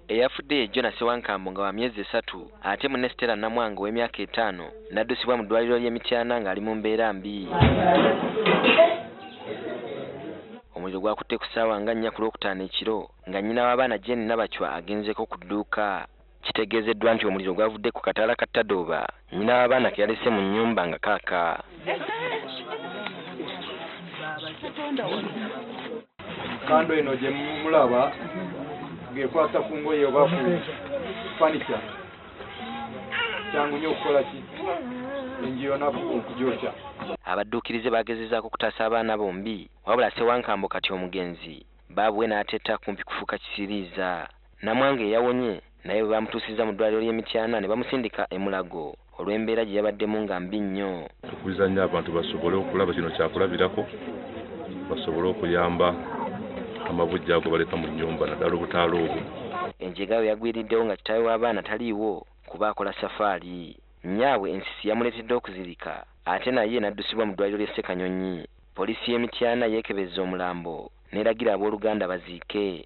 Eyafudde ye Jonah Ssewankambo nga wa myezi 3 ate munne Stella Namwanga ow'emyaka 5 n'addusibwa mu ddwaliro ly'e Mityana ng'ali mu mbeera mbi. Omuliro gwakutte ku ssaawa nga 4 ku Lwokutaano ekiro nga nnyina w'abaana Jane Nabachwa agenzeeko ku dduuka. Kitegeezeddwa nti omuliro gwavudde ku kataala ka Tadooba nnyina w'abaana ke yalese mu nnyumba nga kaaka. Kando eno gye mulaba ng'ekwata ku ngoye oba ku fanica kyangu nnyo okukola ki enju yonna okugyokya. Abadduukirize bagezezaako okutaasa abaana bombi wabula Ssewankambo kati omugenzi baabwe n'ateta kumpi kufuuka kisiriiza. Namwanga eyawonye naye bwe baamutuusizza mu ddwaliro ly'e Mityana ne bamusindika e Mulago olw'embeera gye yabaddemu nga mbi nnyo. Tukubiriza nnyo abantu basobole okulaba kino kyakulabirako, basobole okuyamba amabujje ago baleka mu nnyumba naddala obutaala obwo. Enjega we yagwiriddewo nga kitaawe w'abaana taliiwo kuba akola safaari. Nnyaabwe ensisi yamuleetedde okuzirika ate naye n'addusibwa mu ddwaliro ly'e Ssekanyonyi. Poliisi y'e Mityana yeekebezza omulambo n'eragira abooluganda baziike.